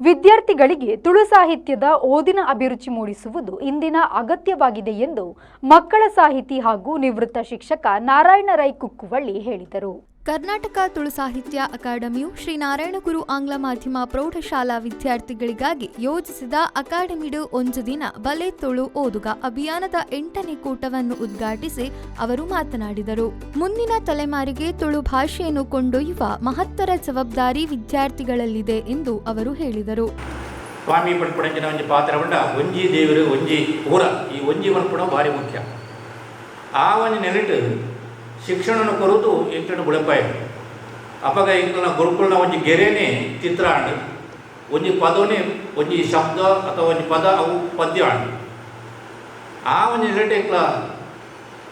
ವಿದ್ಯಾರ್ಥಿಗಳಿಗೆ ತುಳು ಸಾಹಿತ್ಯದ ಓದಿನ ಅಭಿರುಚಿ ಮೂಡಿಸುವುದು ಇಂದಿನ ಅಗತ್ಯವಾಗಿದೆ ಎಂದು ಮಕ್ಕಳ ಸಾಹಿತಿ ಹಾಗೂ ನಿವೃತ್ತ ಶಿಕ್ಷಕ ನಾರಾಯಣ ರೈ ಕುಕ್ಕುವಳ್ಳಿ ಹೇಳಿದರು. ಕರ್ನಾಟಕ ತುಳು ಸಾಹಿತ್ಯ ಅಕಾಡೆಮಿಯು ಶ್ರೀ ನಾರಾಯಣಗುರು ಆಂಗ್ಲ ಮಾಧ್ಯಮ ಪ್ರೌಢಶಾಲಾ ವಿದ್ಯಾರ್ಥಿಗಳಿಗಾಗಿ ಯೋಜಿಸಿದ ಅಕಾಡೆಮಿಡು ಒಂದು ದಿನ ಬಲೆ ತುಳು ಓದುಗ ಅಭಿಯಾನದ ಎಂಟನೇ ಕೂಟವನ್ನು ಉದ್ಘಾಟಿಸಿ ಅವರು ಮಾತನಾಡಿದರು. ಮುಂದಿನ ತಲೆಮಾರಿಗೆ ತುಳು ಭಾಷೆಯನ್ನು ಕೊಂಡೊಯ್ಯುವ ಮಹತ್ತರ ಜವಾಬ್ದಾರಿ ವಿದ್ಯಾರ್ಥಿಗಳಲ್ಲಿದೆ ಎಂದು ಅವರು ಹೇಳಿದರು. ಸ್ವಾಮಿ ಪನ್ಪುಣಂಚಿನ ಒಂಜಿ ಪಾತ್ರ ಪಂಡ ಒಂಜಿ ದೇವರು, ಒಂಜಿ ಊರ. ಈ ಒಂಜಿ ಪನ್ಪುಣ ಭಾರಿ ಮುಖ್ಯ. ಆ ಒಂಜಿ ನೆಲೆಟ್ ಶಿಕ್ಷಣನ ಕೊರುದು ಎಂಕ್ಲೆನ ಬುಳೆಪಾಯ. ಅಪಗ ಎಂಕ್ಲೆನ ಗುರುಕುಲ್ನ ಒಂಜಿ ಗೆರೆನೇ ಚಿತ್ರ ಆಂಡ್, ಒಂಜಿ ಪದೋನೇ, ಒಂಜಿ ಶಬ್ದ ಅಥವಾ ಒಂಜಿ ಪದ ಅವು ಪದ್ಯ ಆಂಡ್. ಆ ಒಂಜಿ ನೆಲೆಟ್ ಎಂಕ್ಲ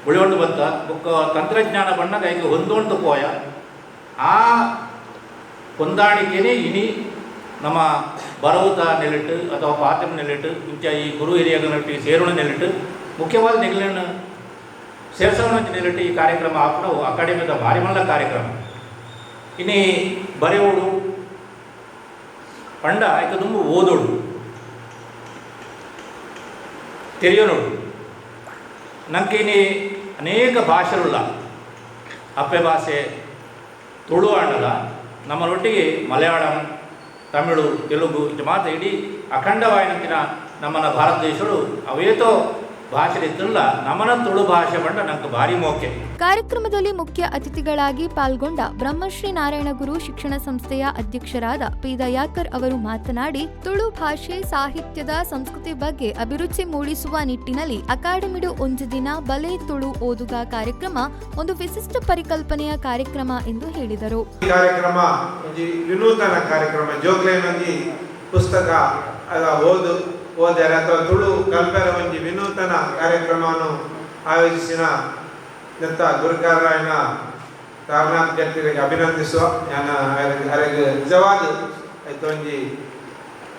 ಬುಳೆಯೊಂಡು ಬತ್ತ. ಬೊಕ್ಕ ತಂತ್ರಜ್ಞಾನ ಬನ್ನಗ ಐಕ್ ಹೊಂದೊಂದು ಪೋಯ. ಆ ಹೊಂದಾಣಿಕೆನೇ ಇನಿ ನಮ್ಮ ಬರವುದ ನೆಲೆಟ್ ಅಥವಾ ಪಾತ್ರ ನೆಲೆಟ್, ಇಂಚ ಈ ಗುರು ಹಿರಿಯಗಳ ಸೇರುಣ ನೆಲೆಟ್, ಮುಖ್ಯವಾದ ನೆಗಲನ್ನು ಸೇರ್ಸವನ ನೆಲೆಟ್ ಈ ಕಾರ್ಯಕ್ರಮ ಆಪುನವು ಅಕಾಡೆಮಿದ ಭಾರಿ ಮಲ್ಲ ಕಾರ್ಯಕ್ರಮ. ಇನಿ ಬರೆಯೋಡು ಪಂಡ ಐಕ ದುಂಬು ಓದೋಡು, ತೆರಿಯೋನೋಡು. ನಂಗೆ ಇನಿ ಅನೇಕ ಭಾಷೆರುಳ್ಳ. ಅಪ್ಪೆ ಭಾಷೆ ತುಳು ಆಂಡಲ ನಮ್ಮನೊಟ್ಟಿಗೆ ಮಲಯಾಳಂ, ತಮಿಳು, ತೆಲುಗು ಇಂಚ ಮಾತ ಇಡೀ ಅಖಂಡವಾಯಿನಂಚಿನ ನಮ್ಮನ ಭಾರತ ದೇಶಡು ಅವೇತೋ ಭಾಷೆ ಇತ್ತಲ್ಲ. ನಮ್ಮನ ತುಳು ಭಾಷೆ ಪಂಡ ನಂಗೆ ಭಾರಿ ಮೋಕೆ. ಕಾರ್ಯಕ್ರಮದಲ್ಲಿ ಮುಖ್ಯ ಅತಿಥಿಗಳಾಗಿ ಪಾಲ್ಗೊಂಡ ಬ್ರಹ್ಮಶ್ರೀ ನಾರಾಯಣಗುರು ಶಿಕ್ಷಣ ಸಂಸ್ಥೆಯ ಅಧ್ಯಕ್ಷರಾದ ಪಿ ದಯಾಕರ್ ಅವರು ಮಾತನಾಡಿ, ತುಳು ಭಾಷೆ, ಸಾಹಿತ್ಯದ ಸಂಸ್ಕೃತಿ ಬಗ್ಗೆ ಅಭಿರುಚಿ ಮೂಡಿಸುವ ನಿಟ್ಟಿನಲ್ಲಿ ಅಕಾಡೆಮಿಡು ಒಂದು ದಿನ ಬಲೆ ತುಳು ಓದುಗ ಕಾರ್ಯಕ್ರಮ ಒಂದು ವಿಶಿಷ್ಟ ಪರಿಕಲ್ಪನೆಯ ಕಾರ್ಯಕ್ರಮ ಎಂದು ಹೇಳಿದರು. ಈ ಕಾರ್ಯಕ್ರಮ ಒಂಜಿ ವಿನೂತನ ಕಾರ್ಯಕ್ರಮ. ಜೋಕ್ಲೇನ್ ಒಂಜಿ ಪುಸ್ತಕ ಅದ ಓದು ಓದರೆ ಅಥವಾ ತುಳು ಕಲ್ಪೆರ ಒಂಜಿ ವಿನೂತನ ಕಾರ್ಯಕ್ರಮವನ್ನು ಆಯೋಜಿಸಿನ ನೆತ್ತ ಗುರುಕಾರರಾಯನ ತಾರನಾಥ್ ಗಟ್ಟಿರಿಗೆ ಅಭಿನಂದಿಸುವ. ನಾನು ಅರೆಗ್ ನಿಜವಾದ ಆಯ್ತು ಒಂಜಿ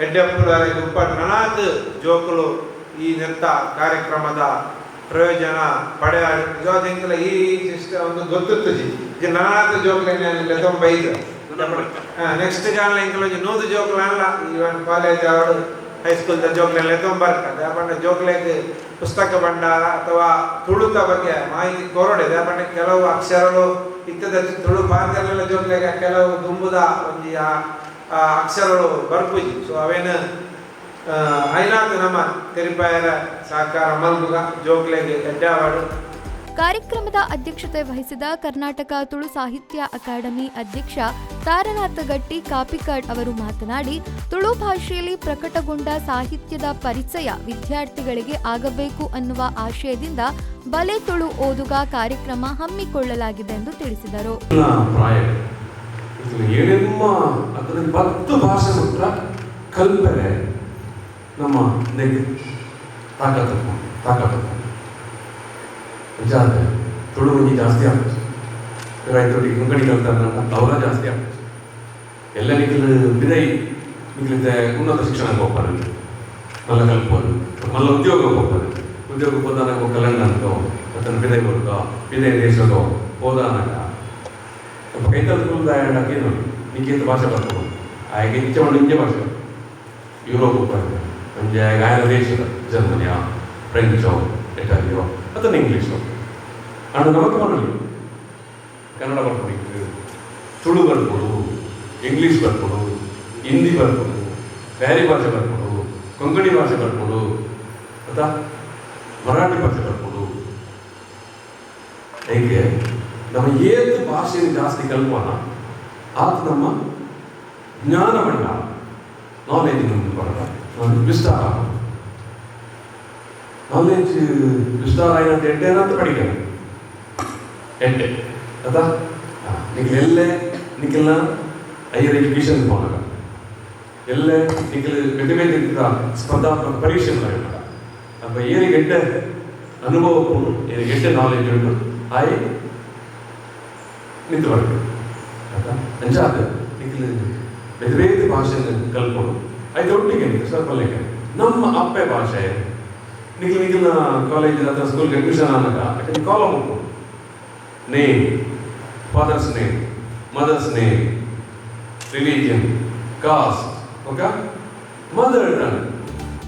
ಎಡ್ಡೆಪ್ಪುಲು. ಅರೆಗ್ ಉಪ್ಪಡ್. ನನಾತ್ ಜೋಕುಲು ಈ ನೆತ್ತ ಕಾರ್ಯಕ್ರಮದ ಪ್ರಯೋಜನ ಪಡೆಯ. ನಿಜವಾದ ಎಂಕಲ ಈ ಸಿಸ್ಟಮ್ ಒಂದು ಗೊತ್ತಿತ್ತುಜಿ. ನನಾತ್ ಜೋಕ್ಲೆನ್ ಲೆತೊಂಬೈದು ನೆಕ್ಸ್ಟ್ ಜಾನ್ಲ ಎಂಕಲ ಒಂಜಿ 100 ಜೋಕುಲು ಅಲ್ಲ, ಇವನ್ ಕಾಲೇಜ್ ಆವಡ್ ಹೈಸ್ಕೂಲ್ ದ ಜೋಕ್ಲೆನ್ ಲೆತೊಂಬರ್ಕ. ಪಂಡ ಜೋಕ್ಲೆಗ್ ಪುಸ್ತಕ ಭಂಡಾರ ಅಥವಾ ತುಳುತ ಬಗ್ಗೆ ಮಾಹಿತಿ ಕೊರಡೆ. ಪಂಡ ಕೆಲವು ಅಕ್ಷರಗಳು ಇತ್ತದ ತುಳು ಪಾತೆರ್ಲೆಲ್ಲ ಜೋಕ್ಲೆಗ್ ಕೆಲವು ದುಂಬುದ ಒಂಜಿ ಆ ಆ ಅಕ್ಷರಗಳು ಬರ್ಪುಜಿ. ಸೊ ಅವೇನು ಐನಾತ್ ನಮ್ಮ ತೆರಿಪಾಯರ ಸಹಕಾರ ಮಲ್ಪುಗ. ಜೋಕ್ಲೆಗ್ ಎಡ್ಡೆ ಆವಡ್. ಕಾರ್ಯಕ್ರಮದ ಅಧ್ಯಕ್ಷತೆ ವಹಿಸಿದ ಕರ್ನಾಟಕ ತುಳು ಸಾಹಿತ್ಯ ಅಕಾಡೆಮಿ ಅಧ್ಯಕ್ಷ ತಾರನಾಥ ಗಟ್ಟಿ ಕಾಪಿಕಾಡ್ ಅವರು ಮಾತನಾಡಿ, ತುಳು ಭಾಷೆಯಲ್ಲಿ ಪ್ರಕಟಗೊಂಡ ಸಾಹಿತ್ಯದ ಪರಿಚಯ ವಿದ್ಯಾರ್ಥಿಗಳಿಗೆ ಆಗಬೇಕು ಅನ್ನುವ ಆಶಯದಿಂದ ಬಲೆ ತುಳು ಓದುಗ ಕಾರ್ಯಕ್ರಮ ಹಮ್ಮಿಕೊಳ್ಳಲಾಗಿದೆ ಎಂದು ತಿಳಿಸಿದರು. ಪ್ರಾಯ ಏಳೆಮ್ಮ ಅಥವಾ 10 ಭಾಷೆ ಮುಟ್ಟ ಕಲ್ಪನೆ ನಮ್ಮ ನೆಗ್ ತಾಕತ್ತಪ್ಪ, ತಾಕತ್ತಪ್ಪ. ನಿಜ. ತುಳು ಒಂಜಿ ಜಾಸ್ತಿ ಆಗ್ತದೆ. ರೈತರಿಗೆ ಕೊಂಕಣಿ ಕಲ್ತಾರ, ಅವರ ಜಾಸ್ತಿ ಆಗ್ತದೆ. ಎಲ್ಲ ನಿಖಲ್ ಬಿದೈ ನಿಖಲಿತೆ ಉನ್ನತ ಶಿಕ್ಷಣ ಹೋಗ್ತಾರೆ, ಮಲ್ಲ ಕಲ್ಪೋದು, ಮಲ್ಲ ಉದ್ಯೋಗ ಹೋಗ್ತಾರೆ. ಉದ್ಯೋಗ ಹೋದಾನಾಗ ಬೊಕ್ಕ ಲಂಡನ್ಗೋ ಅಥವಾ ಬಿದೈ ಬರ್ಗೋ ಬಿದೈ ದೇಶಗೋ ಹೋದಾನಾಗ ಕೈತಲ್ ಕುಲ್ದಾಯಂಡಕೇನು ನಿಂಕೇತ ಭಾಷೆ ಬರ್ಬೋದು? ಆಯ್ಕೆ ಇಂಚ ಒಂದು ಇಂಚೆ ಭಾಷೆ ಯುರೋಪ್ ಹೋಗ್ತಾರೆ. ಒಂಜಿ ಗಾಯನ ದೇಶದ ಜರ್ಮನಿಯಾ, ಫ್ರೆಂಚೋ, ಇಟಾಲಿಯೋ ಅಥವಾ ಇಂಗ್ಲೀಷು. ಅಂಡ ನಮಕ್ ಬರಲಿ ಕನ್ನಡ ಬರ್ಕೊಡು, ತುಳು ಬರ್ಕೊಡು, ಇಂಗ್ಲೀಷ್ ಬರ್ಕೊಡು, ಹಿಂದಿ ಬರ್ಕೊಡು, ಬ್ಯಾರಿ ಭಾಷೆ ಬರ್ಕೊಡು, ಕೊಂಕಣಿ ಭಾಷೆ ಬರ್ಕೊಡು ಅಥವಾ ಮರಾಠಿ ಭಾಷೆ ಬರ್ಕೊಡು. ಹೇಗೆ ನಮ್ಮ ಏತ್ ಭಾಷೆ ಜಾಸ್ತಿ ಕಲ್ಪನ ಆತ ನಮ್ಮ ಜ್ಞಾನ ಭಂಡಾರ, ನಾಲೆಜ್ ಬರೋದ ವಿಸ್ತಾರ. ನಾಲೆಜ್ ವಿಸ್ತಾರ అయినంత ಎಡ್ಡೆನಂತ ಪಡಿಕೆ ಎಡ್ಡೆ ಅದ. ನಿಖಲ್ ಎಲ್ಲೆ ನಿಖಲ್ನ ಹೈಯರ್ ಎಜುಕೇಶನ್ ಪೋನಾಗ, ಎಲ್ಲೆ ನಿಖಲ್ ಬೇತೆ ಬೇತೆ ರೀತಿಯ ಸ್ಪರ್ಧಾತ್ಮಕ ಪರೀಕ್ಷೆ ಬರೆಯುವಾಗ ಅಪ್ಪ ಏನಿಗೆ ಎಡ್ಡೆ ಅನುಭವ ಉಂಟು, ಏನಿಗೆ ಎಡ್ಡೆ ನಾಲೆಜ್ ಉಂಟು, ಆಯ್ ನಿಂತು ಬರಬೇಕು ಆಯ್ತಾ? ಅಂಚಾದ ನಿಖಲ್ ಬೇತೆ ಬೇತೆ ಭಾಷೆಯನ್ನು ಕಲ್ಪೊಡು. ಆಯ್ತು, ಒಟ್ಟಿಗೆ ನಿಖಲ್ ಸ್ವಲ್ಪ ಲೆಕ್ಕ ನಮ್ಮ ಅಪ್ಪೆ ಭಾಷೆ. ನಿಖಲ್ ನಿಖಲ್ನ ಕಾಲೇಜ್ ಅಥವಾ ಸ್ಕೂಲ್ಗೆ ಅಡ್ಮಿಷನ್ ಆನಾಗ ಯಾಕಂದ್ರೆ ಕಾಲಮ್ ಉಂಟು: name, father's name, mother's name, religion, caste. Okay mother tongue.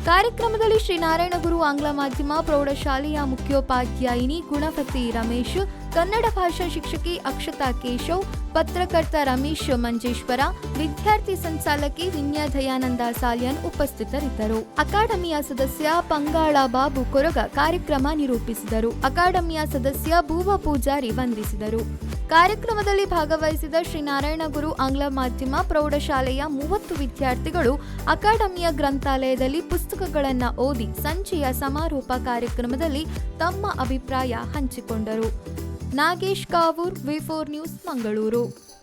ಕಾರ್ಯಕ್ರಮದಲ್ಲಿ ಶ್ರೀ ನಾರಾಯಣಗುರು ಆಂಗ್ಲ ಮಾಧ್ಯಮ ಪ್ರೌಢಶಾಲೆಯ ಮುಖ್ಯೋಪಾಧ್ಯಾಯಿನಿ ಗುಣವತಿ ರಮೇಶ್, ಕನ್ನಡ ಭಾಷಾ ಶಿಕ್ಷಕಿ ಅಕ್ಷತಾ ಕೇಶವ್, ಪತ್ರಕರ್ತ ರಮೇಶ್ ಮಂಜೇಶ್ವರ, ವಿದ್ಯಾರ್ಥಿ ಸಂಚಾಲಕಿ ವಿನ್ಯಾ ದಯಾನಂದ ಸಾಲ್ಯಾನ್ ಉಪಸ್ಥಿತರಿದ್ದರು. ಅಕಾಡೆಮಿಯ ಸದಸ್ಯ ಪಂಗಾಳ ಬಾಬು ಕೊರಗ ಕಾರ್ಯಕ್ರಮ ನಿರೂಪಿಸಿದರು. ಅಕಾಡೆಮಿಯ ಸದಸ್ಯ ಬೂವ ಪೂಜಾರಿ ವಂದಿಸಿದರು. ಕಾರ್ಯಕ್ರಮದಲ್ಲಿ ಭಾಗವಹಿಸಿದ ಶ್ರೀ ನಾರಾಯಣಗುರು ಆಂಗ್ಲ ಮಾಧ್ಯಮ ಪ್ರೌಢಶಾಲೆಯ 30 ವಿದ್ಯಾರ್ಥಿಗಳು ಅಕಾಡೆಮಿಯ ಗ್ರಂಥಾಲಯದಲ್ಲಿ ಪುಸ್ತಕಗಳನ್ನು ಓದಿ ಸಂಜೆಯ ಸಮಾರೋಪ ಕಾರ್ಯಕ್ರಮದಲ್ಲಿ ತಮ್ಮ ಅಭಿಪ್ರಾಯ ಹಂಚಿಕೊಂಡರು. ನಾಗೇಶ್ ಕಾವೂರ್, ವಿ4 ನ್ಯೂಸ್, ಮಂಗಳೂರು.